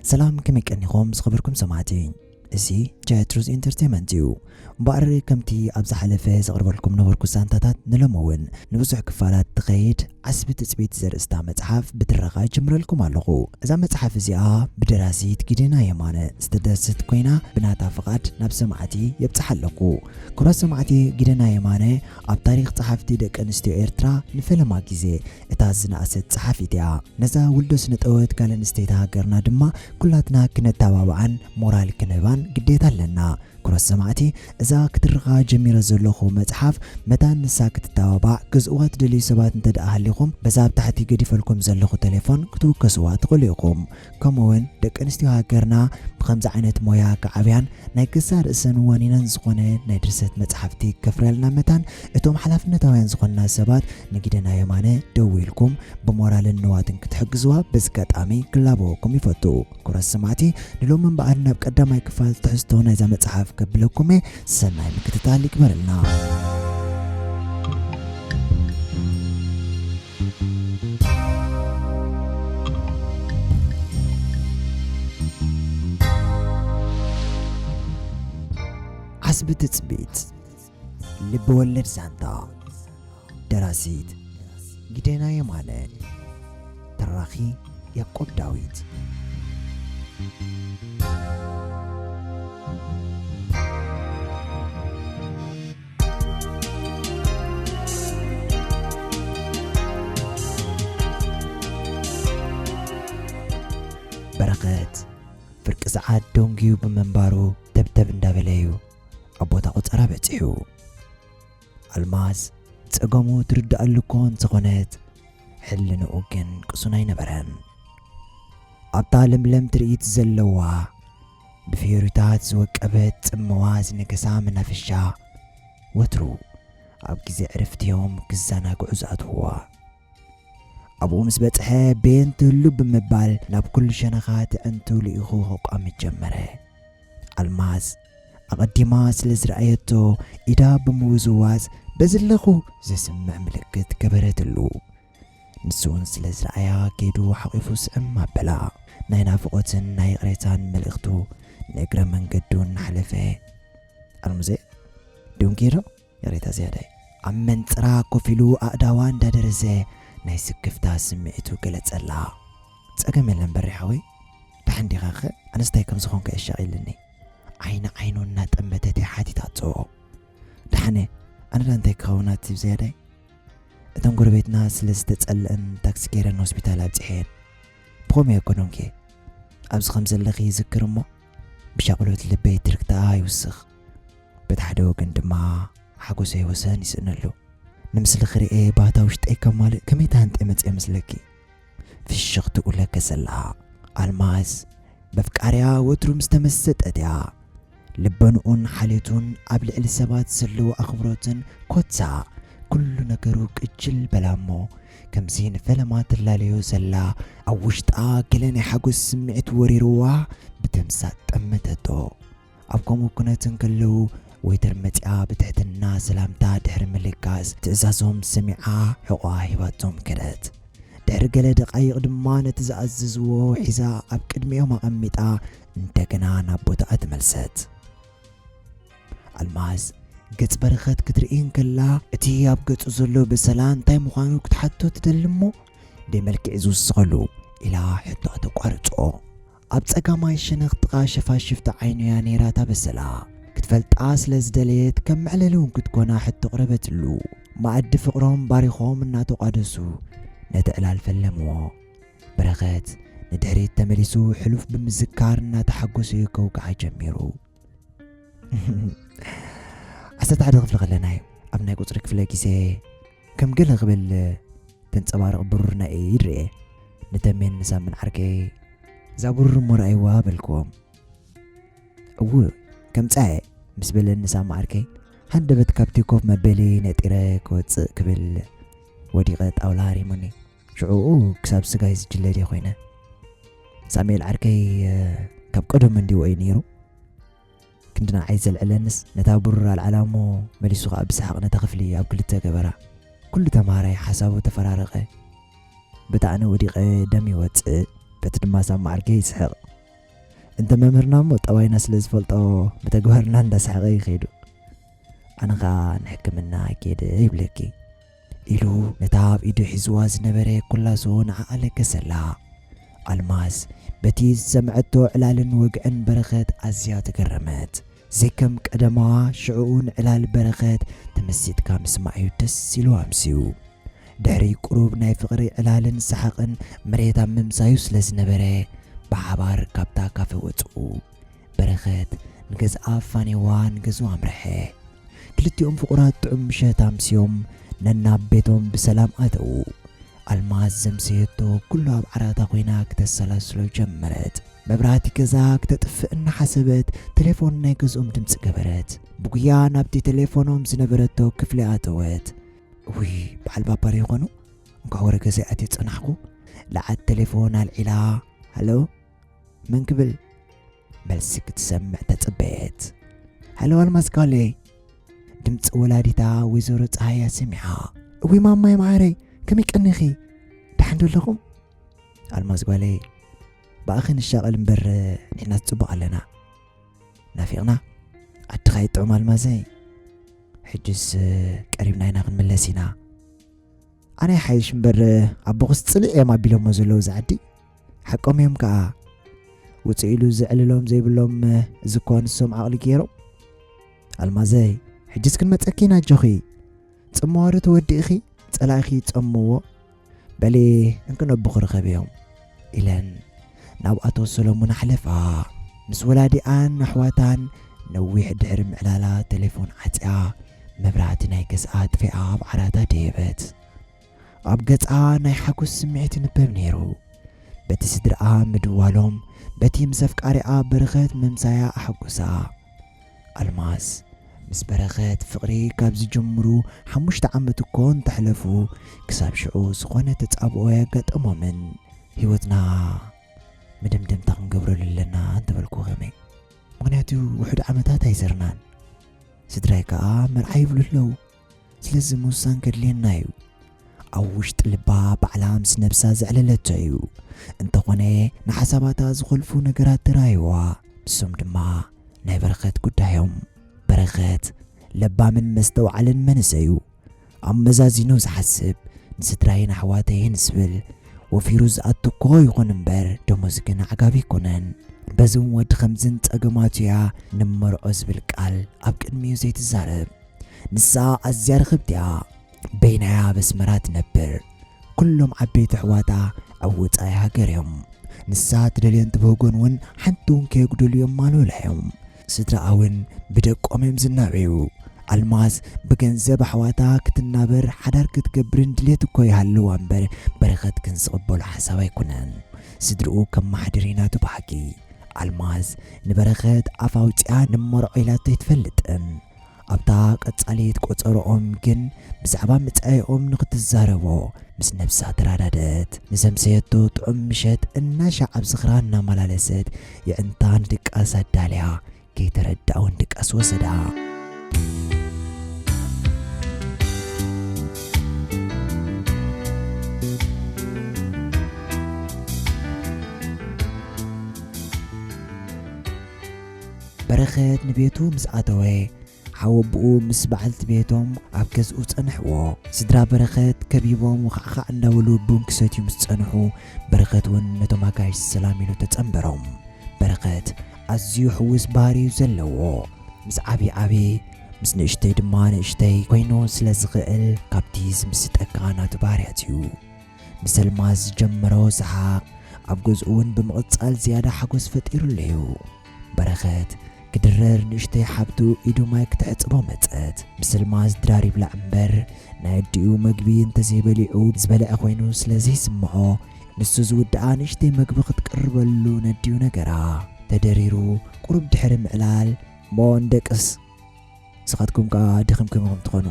ሰላም፣ ከመይ ቀኒኹም ዝኸበርኩም ሰማዕቲ? እዚ ጃያ ትሩዝ ኢንተርቴይመንት እዩ። እምበኣር፣ ከምቲ ኣብ ዝሓለፈ ዘቕርበልኩም ነበርኩ ዛንታታት፣ ንሎሚ እውን ንብዙሕ ክፋላት ትኸይድ ዓስቢ ትጽቢት ዘርእስታ መጽሓፍ ብትረኻ እጅምረልኩም ኣለኹ። እዛ መጽሓፍ እዚኣ ብደራሲት ጊደና የማነ ዝተደርሰት ኮይና፣ ብናታ ፍቓድ ናብ ሰማዕቲ የብጽሓ ኣለኹ። ክቡራት ሰማዕቲ፣ ጊደና የማነ ኣብ ታሪኽ ጸሓፍቲ ደቂ ኣንስትዮ ኤርትራ ንፈለማ ግዜ እታ ዝነኣሰት ጸሓፊት እያ። ነዛ ውልዶ ስነ-ጥበባዊት ጓል ኣንስተይቲ ሃገርና ድማ ኩላትና ክነተባብዓን ሞራል ክንህባን ግዴታ ኣለና። ክቡራት ሰማዕቲ፣ እዛ ክትርኻ ጀሚረ ዘለኹ መጽሓፍ መታን ንሳ ክትተባባዕ ክገዝእዋ ትደልዩ ሰባት እንተ ደኣ ሃሊኹም፣ በዛ ኣብ ታሕቲ ገዲፈልኩም ዘለኹ ቴሌፎን ክትውከስዋ ትኽእሉ ኢኹም። ከምኡውን ደቂ ኣንስትዮ ሃገርና ብኸምዚ ዓይነት ሞያ ክዓብያን ናይ ገዛእ ርእሰን ዋኒነን ዝኾነ ናይ ድርሰት መጽሓፍቲ ከፍርያልና መታን፣ እቶም ሓላፍነታውያን ዝኾንና ሰባት ንጊደና የማነ ደዊልኩም ብሞራልን ንዋትን ክትሕግዝዋ በዚ ኣጋጣሚ ክላበወኩም ይፈቱ። ክቡራት ሰማዕቲ፣ ንሎሚ እምበኣር ናብ ቀዳማይ ክፋል ትሕዝቶ ናይዛ መጽሓፍ ከብለኩም እየ። ሰናይ ምክትታል ይግበረልና። ዓስቢ ትጽቢት፣ ልቢ ወለድ ዛንታ፣ ደራሲት ጊደና የማነ፣ ተራኺ ያዕቆብ ዳዊት። በረኸት ፍርቂ ሰዓት ደንጉዩ ብምንባሩ፣ ተብተብ እንዳበለ እዩ ኣብ ቦታ ቆጸራ በጺሑ። ኣልማዝ ጸገሙ ትርድኣሉ እኮ እንተኾነት፣ ሕልንኡ ግን ቅሱን ኣይነበረን። ኣብታ ለምለም ትርኢት ዘለዋ፣ ብፊዮሪታት ዝወቀበት ጽምዋ ዝነገሳ መናፈሻ፣ ወትሩ ኣብ ግዜ ዕረፍቲ እዮም ክዘናግዑ ዝኣትውዋ። ኣብኡ ምስ በጽሐ፣ በየን ትህሉ ብምባል ናብ ኩሉ ሸነኻት ኣዕንቱ ልኢኹ ከቋምት ጀመረ። ኣልማዝ ኣቐዲማ ስለ ዝረኣየቶ፣ ኢዳ ብምውዝዋዝ፣ "በዚ ኣለኹ" ዘስምዕ ምልክት ገበረትሉ። ንሱ እውን ስለ ዝረኣያ፣ ከይዱ ሓቒፉ ስዕም ኣበላ። ናይ ናፍቖትን ናይ ይቕሬታን መልእኽቱ ንእግረ መንገዱ እናሓለፈ፣ "ኣልሙዜ፣ ደንጉየ ዶ?" ይቕሬታ ዝያዳይ። ኣብ መንጽራ ኮፍ ኢሉ ኣእዳዋ እንዳደረዘ ናይ ስክፍታ ስምዒቱ ገለጸላ። "ጸገም የለን በሪ ሓወይ፣ ደሓን ዲኻኸ? ኣነስ እንታይ ከም ዝኾንካ የሻቒልኒ?" ዓይኒ ዓይኑ እናጠመተት እያ ሓቲታቶ። "ደሓነ፣ ኣነ ዳ እንታይ ክኸውን ኣቲ ብዝያዳይ? እተን ጎረቤትና ስለ ዝተጸልአን ታክሲ ገይረን ሆስፒታል ኣብጺሐን። ብኸምኡ እየ እኮ ደንጉየ። ኣብዚ ከም ዘለኺ ይዝክር እሞ፣ ብሻቕሎት ልበይ ትርግታ ይውስኽ። በቲ ሓደ ወገን ድማ ሓጎሰይ ወሰን ይስእነሉ። ንምስሊ ክርኤ ባህታ ውሽጠይ ከማልእ ከመይ ተሃንጠ መጽየ መስለኪ?" ፍሽኽትኡ ለገሰላ። ኣልማዝ በፍቃርያ ወትሩ ምስ ተመሰጠት እያ። ልበንኡን ሓልዮቱን ኣብ ልዕሊ ሰባት ዘለዎ ኣኽብሮትን ኮታ ኩሉ ነገሩ ቅጅል በላ እሞ፣ ከምዚ ንፈለማ ትላለዮ ዘላ፣ ኣብ ውሽጣ ገለ ናይ ሓጎስ ስምዒት ወሪርዋ ብተምሳጥ ጠመተቶ። ኣብ ከምኡ ኩነት እንከለዉ፣ ወይተር መጺኣ ብትሕትና ሰላምታ ድሕሪ ምልጋስ፣ ትእዛዞም ሰሚዓ ሕቖኣ ሂባቶም ከደት። ድሕሪ ገለ ደቓይቕ ድማ ነቲ ዝኣዘዝዎ ሒዛ ኣብ ቅድሚኦም ኣቐሚጣ እንደገና ናብ ቦታኣ ተመልሰት። ኣልማዝ ገጽ በረኸት ክትርኢ እንከላ፣ እቲ ኣብ ገጹ ዘሎ በሰላ እንታይ ምዃኑ ክትሓቶ ትደሊ እሞ፣ "ደይ መልክዕ ዝውስኸሉ?" ኢላ ሕቶኣ ተቋርጾ። ኣብ ጸጋማይ ሸነኽ ጥቓ ሸፋሽፍቲ ዓይኑ እያ ነይራ እታ በሰላ። ክትፈልጣ ስለ ዝደለየት፣ ከም መዕለሊ እውን ክትኮና ሕቶ ኣቕረበትሉ። መኣዲ ፍቕሮም ባሪኾም እናተቋደሱ፣ ነቲ ዕላል ፈለምዎ። በረኸት ንድሕሪት ተመሊሱ፣ ሕሉፍ ብምዝካር እናተሓጎሰ እዩ ከውግዓ ጀሚሩ። ዓሰርተ ሓደ ክፍሊ ከለና እዩ፣ ኣብ ናይ ቁጽሪ ክፍለ ግዜ፣ ከም ገለ ክብል ተንጸባርቕ ብሩር ናይ ኢድ ርኤ። ንተሜን ንሳምን ዓርከይ፣ "እዛ ብሩር እሞ ረኣይዋ" በልክዎም። "እው፣ ከምጽኣ እየ" ምስ በለኒ ሳሚ ዓርከይ፣ ሃንደበት ካብቲ ኮፍ መበሊ ነጢረ ክወጽእ ክብል፣ ወዲቐ ጣውላ ሃሪሙኒ። ሽዑኡ ክሳብ ስጋይ ዝጅለ ድየ ኮይነ። ሳሙኤል ዓርከይ፣ እ፣ ካብ ቀደሙ እንዲዎ እዩ ነይሩ። ክንዲ ንዓይ ዘልዕለንስ፣ ነታ ብሩር ኣልዓላ እሞ፣ መሊሱ ኸኣ ብሰሓቕ ነታ ክፍሊ ኣብ ክልተ ገበራ። ኩሉ ተማሃራይ ሓሳቡ ተፈራረቐ። በቲ ኣነ ወዲቐ ደም ይወጽእ፣ በቲ ድማ ሳሚ ዓርከይ ይስሕቕ። እንተ መምህርና እሞ ጠባይና ስለ ዝፈልጦ ብተግባርና እንዳሰሓቐ ይኸይዱ። ኣነ ኸኣ ንሕክምና ከይደ ይብለኪ፣ ኢሉ ነታ ኣብ ኢዱ ሒዝዋ ዝነበረ ኩላሶ ንዓኣ ለገሰላ። ኣልማዝ በቲ ዝሰምዐቶ ዕላልን ወግዕን በረኸት ኣዝያ ተገረመት። ዘይከም ቀደማ ሽዕኡ ንዕላል በረኸት ተመሲጥካ ምስማዕ እዩ ደስ ኢሉ ኣምስዩ። ድሕሪ ቁሩብ ናይ ፍቕሪ ዕላልን ሰሓቕን መሬት ኣብ ምምሳዩ ስለ ዝነበረ ብሓባር ካብታ ካፈ ወጽኡ። በረኸት ንገዝኣ ኣፋንይዋ ንገዝኡ ኣምርሐ። ክልቲኦም ፍቑራት ጥዑም ምሸት ኣምስዮም ነናብ ቤቶም ብሰላም ኣተዉ። ኣልማዝ ዘምሰየቶ ኩሉ ኣብ ዓራታ ኮይና ክተሰላስሎ ጀመረት። መብራህቲ ገዛ ክተጥፍእ እናሓሰበት ቴሌፎን ናይ ገዝኦም ድምፂ ገበረት። ብጉያ ናብቲ ቴሌፎኖም ዝነበረቶ ክፍሊ ኣተወት። ውይ፣ በዓል ባባር ይኾኑ? እንኳዕ ወረ ገዛይ ኣትየ ጸናሕኩ። ለዓት ቴሌፎን ኣልዒላ፣ ሃሎ፣ መን ክብል? መልሲ ክትሰምዕ ተጸበየት። ሃሎ ኣልማዝ ጓለይ፣ ድምፂ ወላዲታ ወይዘሮ ጸሃያ ሰሚዓ። እዊ ማማይ መዓረይ፣ ከመይ ቀኒኺ? ደሓን ዶ ኣለኹም? ኣልማዝ ጓለይ፣ ብኣኺ ንሻቐል እምበር ንሕናስ ጽቡቕ ኣለና። ናፊቕና? ዓድኻ ይጥዑም ኣልማዘይ። ሕጅስ ቀሪብና ኢና ክንምለስ ኢና። ኣነ ይሓይሽ እምበር ኣቦኽስ ጽልእ እዮም ኣቢሎሞ ዘለዉ እዚ ዓዲ። ሓቆም እዮም ከኣ። ውጽእ ኢሉ ዘዕልሎም ዘይብሎም እዚ እኳ ንሶም ዓቕሊ ገይሮም። ኣልማዘይ፣ ሕጅስ ክንመጸኪ ኢና ኣጆኺ። ጽምዋ ዶ ተወዲእኺ? ጸላኢኺ ይጸምዎ። በሊ እንክነቦ ክርኸብ እዮም ኢለን ናብ ኣቶ ሰሎሙን ኣሕለፋ። ምስ ወላዲኣን ኣሕዋታን ነዊሕ ድሕሪ ምዕላላ ቴሌፎን ዓጽያ መብራህቲ ናይ ገዝኣ ኣጥፊኣ ኣብ ዓራታ ደየበት። ኣብ ገጻ ናይ ሓጎስ ስምዒት ይንበብ ነይሩ። በቲ ስድራኣ ምድዋሎም፣ በቲ ምስ ኣፍቃሪኣ በረኸት ምምሳያ ኣሐጎሳ። ኣልማዝ ምስ በረኸት ፍቕሪ ካብ ዝጅምሩ ሓሙሽተ ዓመት እኮ እንተሕለፉ፣ ክሳብ ሽዑ ዝኾነ ተጻብኦ ኣየጋጠሞምን። ህይወትና መደምደምታ ክንገብረሉ ኣለና እንተበልኩ ከመይ? ምኽንያቱ ውሑድ ዓመታት ኣይዘርናን። ስድራይ ከኣ መርዓ ይብሉ ኣለዉ። ስለዚ ምውሳን ከድልየና እዩ። ኣብ ውሽጢ ልባ ባዕላ ምስ ነብሳ ዘዕለለቶ እዩ። እንተኾነ ንሓሳባታ ዝኸልፉ ነገራት ተራእይዋ። ንሶም ድማ ናይ በረኸት ጉዳዮም። በረኸት ለባምን መስተውዓልን መንእሰይ እዩ። ኣመዛዚኑ ዝሓስብ፣ ንስድራይን ኣሕዋተይን ዝብል፣ ወፊሩ ዝኣቱ እኮ ይኹን እምበር ደሞዝ ግን ኣዕጋቢ ኣይኮነን። በዚ እውን ወዲ ከምዝን ጸገማቱ እያ ንመርዖ ዝብል ቃል ኣብ ቅድሚኡ ዘይትዛረብ። ንሳ ኣዝያ ርኽብቲ እያ። በይናያ ኣብ ኣስመራ ትነብር። ኩሎም ዓበይቲ ኣሕዋታ ኣብ ወጻኢ ሃገር እዮም። ንሳ ትደልዮን ትብህጎን እውን ሓንቲ እውን ከየጉደሉ እዮም ማለውላ እዮም። ስድራኣ እውን ብደቆም እዮም ዝናበዩ። ኣልማዝ ብገንዘብ ኣሕዋታ ክትናበር ሓዳር ክትገብርን ድሌት እኮ ይሃልዋ እምበር በረኸት ግን ዝቕበሎ ሓሳብ ኣይኮነን። ስድርኡ ከመሓድር እዩ ናቱ ብሓቂ። ኣልማዝ ንበረኸት ኣፍ ኣውጺኣ ንመርዖ ኢላቶ ኣይትፈልጥን። ኣብታ ቀጻሊት ቆጸሮኦም ግን ብዛዕባ መጻኢኦም ንኽትዛረቦ ምስ ነብሳ ተራዳደት። ንዘምሰየቶ ጥዑም ምሸት እናሻዕ ኣብ ዝኽራ እናመላለሰት የዕንታ ንድቃስ ኣዳልያ፣ ከይተረድኣ እውን ድቃስ ወሰዳ። በረኸት ንቤቱ ምስ ኣተወ፣ ሓወቦኡ ምስ በዓልቲ ቤቶም ኣብ ገዝኡ ጸንሕዎ። ስድራ በረኸት ከቢቦም ወኻዕኻዕ እንዳበሉ ቡን ክሰትዩ ምስ ጸንሑ፣ በረኸት እውን ነቶም ኣጋይሽ ሰላም ኢሉ ተጸንበሮም። በረኸት ኣዝዩ ሕዉስ ባህሪ እዩ ዘለዎ። ምስ ዓብዪ ዓብዪ፣ ምስ ንእሽተይ ድማ ንእሽተይ ኮይኑ ስለ ዝኽእል፣ ካብቲ ዝምስጠካ ናቱ ባህርያት እዩ። ምስ ኣልማዝ ዝጀመሮ ሰሓቕ ኣብ ገዝኡ እውን ብምቕጻል ዝያዳ ሓጎስ ፈጢሩሉ እዩ። በረኸት ክድረር ንእሽተይ ሓብቱ ኢዱ ማይ ክትሕጽቦ መጸት። ምስ ኣልማዝ ድራር ይብላዕ እምበር ናይ ኣዲኡ መግቢ እንተዘይበሊዑ ዝበልዐ ኮይኑ ስለ ዘይስምዖ ንሱ ዝውድኣ ንእሽተይ መግቢ ክትቅርበሉ ነዲኡ ነገራ። ተደሪሩ ቁሩብ ድሕሪ ምዕላል እሞ እንደቅስ ንስኻትኩም ከኣ ድኽምክም ኢኹም ትኾኑ።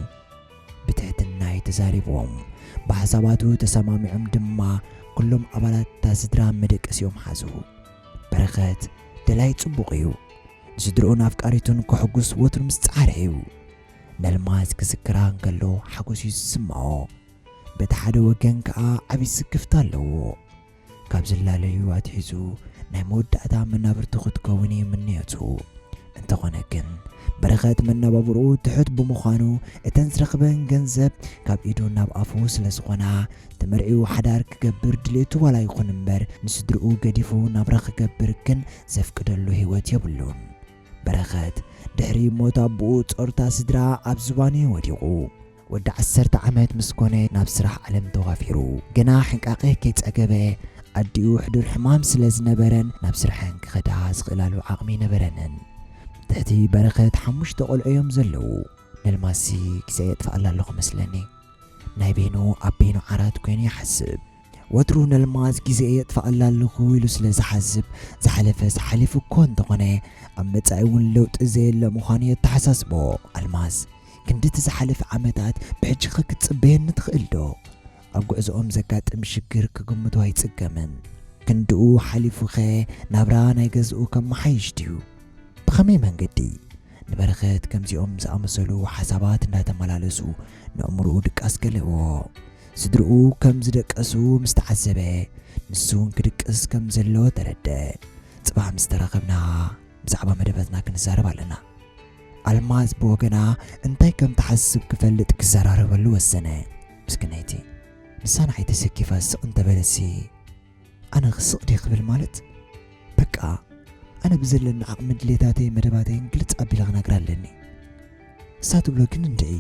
ብትሕትና እዩ ተዛሪብዎም። ብሓሳባቱ ተሰማሚዖም ድማ ኩሎም ኣባላት እታ ስድራ መደቀሲኦም ሓዙ። በረኸት ደላይ ጽቡቕ እዩ። ንስድርኡን ኣፍቃሪቱን ከሕጉስ ወትሩ ምስ ጸዓረ እዩ። ነልማዝ ክዝክራ እንከሎ ሓጎስ እዩ ዝስምዖ። በቲ ሓደ ወገን ከኣ ዓቢ ስክፍታ ኣለዎ። ካብ ዝላለዩ ኣትሒዙ ናይ መወዳእታ መናብርቱ ክትከውን እዩ ምንየቱ። እንተኾነ ግን በረኸት መነባብርኡ ትሑት ብምዃኑ እተን ዝረኽበን ገንዘብ ካብ ኢዱ ናብ ኣፉ ስለ ዝኾና ተመርዒኡ ሓዳር ክገብር ድሌቱ ዋላ ይኹን እምበር ንስድርኡ ገዲፉ ናብራ ክገብር ግን ዘፍቅደሉ ህይወት የብሉን። በረኸት ድሕሪ ሞት ኣቦኡ ጾርታ ስድራ ኣብ ዝባኑ ወዲቑ። ወዲ ዓሰርተ ዓመት ምስ ኮነ ናብ ስራሕ ዓለም ተዋፊሩ። ገና ሕንቃቐ ከይጸገበ ኣዲኡ ሕዱር ሕማም ስለ ዝነበረን ናብ ስርሐን ክኸዳ ዝኽእላሉ ዓቕሚ ነበረንን። ትሕቲ በረኸት ሓሙሽተ ቆልዑ እዮም ዘለዉ። ነልማሲ ግዜ የጥፍኣላ ኣለኹ መስለኒ። ናይ በይኑ ኣብ በይኑ ዓራት ኮይኑ ይሓስብ። ወትሩ ነልማዝ ግዜ የጥፍኣላ ኣለኹ ኢሉ ስለ ዝሓስብ ዝሓለፈስ ሓሊፉ እኮ እንተኾነ ኣብ መጻኢ እውን ለውጢ ዘየለ ምዃኑ የተሓሳስቦ። ኣልማዝ ክንድቲ ዝሓለፈ ዓመታት ብሕጂኸ ክትጽበየኒ ትኽእል ዶ? ኣብ ጉዕዞኦም ዘጋጥም ሽግር ክግምቶ ኣይጽገምን። ክንድኡ ሓሊፉኸ ናብራ ናይ ገዝኡ ከመሓይሽ ድዩ? ብኸመይ መንገዲ? ንበረኸት ከምዚኦም ዝኣመሰሉ ሓሳባት እንዳተመላለሱ ንእምርኡ ድቃስ ገለዎ። ስድርኡ ከም ዝደቀሱ ምስ ተዓዘበ ንሱ እውን ክድቅስ ከም ዘለዎ ተረደ። ጽባሕ ምስ ተራኸብና ብዛዕባ መደባትና ክንዛረብ ኣለና። ኣልማዝ ብወገና እንታይ ከም ትሓስብ ክፈልጥ ክዘራረበሉ ወሰነ። ምስክነይቲ ንሳ ንዓይ ተሰኪፋ ስቕ እንተበለሲ ኣነ ክስቕ ድየ ክብል ማለት በቃ ኣነ ብዘለኒ ዓቕሚ ድሌታተይ መደባተይን ግልጽ ኣቢለ ክነግራ ኣለኒ። እሳ ትብሎ ግን እንድዒ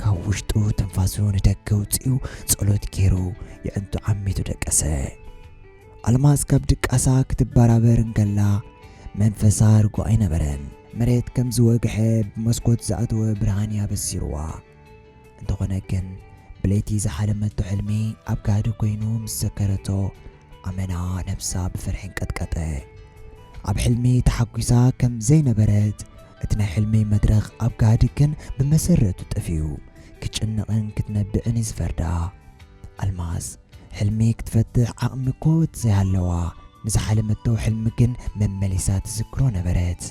ካብ ውሽጡ ትንፋሱ ንደገ ውፅኡ ጸሎት ገይሩ የዕንቱ ዓሚቱ ደቀሰ። ኣልማዝ ካብ ድቃሳ ክትበራበር እንከላ መንፈሳ ርጉእ ኣይነበረን። መሬት ከም ዝወግሐ ብመስኮት ዝኣተወ ብርሃን እያ በሲርዋ። እንተኾነ ግን ብለይቲ ዝሓለመቶ ሕልሚ ኣብ ጋህዲ ኮይኑ ምስ ዘከረቶ ኣመና ነብሳ ብፍርሒ እንቀጥቀጠ። ኣብ ሕልሚ ተሓጒሳ ከም ዘይነበረት እቲ ናይ ሕልሚ መድረኽ ኣብ ጋህዲ ግን ብመሰረቱ ጠፊኡ ክጭነቕን ክትነብዕን እዩ ዝፈርዳ። ኣልማዝ ሕልሚ ክትፈትሕ ዓቕሚ እኮ ዘይሃለዋ ንዝሓለመቶ ሕልሚ ግን መመሊሳ ትዝክሮ ነበረት።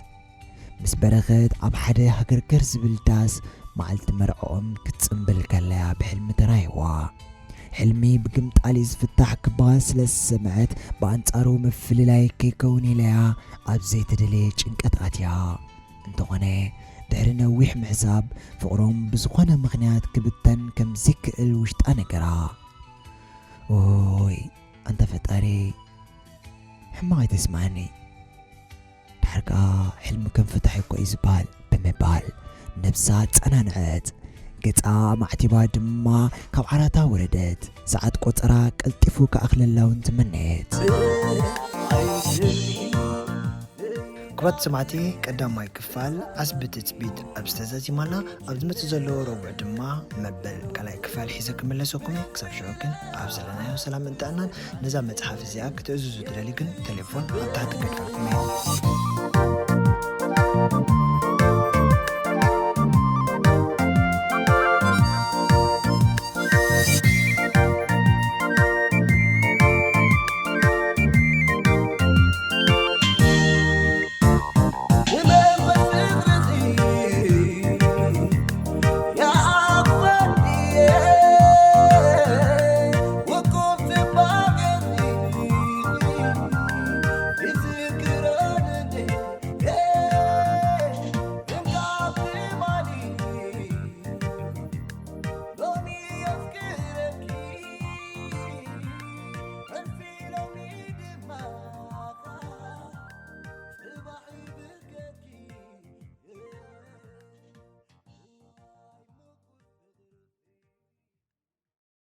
ምስ በረኸት ኣብ ሓደ ሃገርገር ዝብል ዳስ መዓልቲ መርዕኦም ክትጽምብል ከለያ ብሕልሚ ተራይዋ። ሕልሚ ብግምጣል እዩ ዝፍታሕ ክበሃል ስለ ዝሰምዐት ብኣንጻሩ ምፍልላይ ከይከውን ኢለያ ኣብ ዘይተደለየ ጭንቀት ኣትያ። እንተኾነ ድሕሪ ነዊሕ ምሕሳብ ፍቕሮም ብዝኾነ ምኽንያት ክብተን ከም ዘይክእል ውሽጣ ነገራ። ኦይ ኣንታ ፈጣሪ ሕማቕ ኣይተስምዓኒ። ድሓር ከኣ ሕልሚ ከም ፍታሕ እኮ እዩ ዝበሃል ብምባል ነብሳ ኣጸናንዐት። ገጻ ኣማዕቲባ ድማ ካብ ዓራታ ወረደት። ሰዓት ቆጸራ ቀልጢፉ ክኣኽለላ እውን ትምነየት። ክቡራት ሰማዕቲ ቀዳማይ ክፋል ዓስቢ ትጽቢት ኣብ ዝተዛዚማና ኣብ ዝመጽእ ዘሎ ረቡዕ ድማ መበል ካልኣይ ክፋል ሒዘ ክምለሰኩም እየ። ክሳብ ሽዑ ግን ኣብ ዘለናዮ ሰላምን ጥዕናን ነዛ መጽሓፍ እዚኣ ክትእዝዙ ትደልዩ ግን ቴሌፎን ኣብ ታሕቲ ክገድፈልኩም እየ።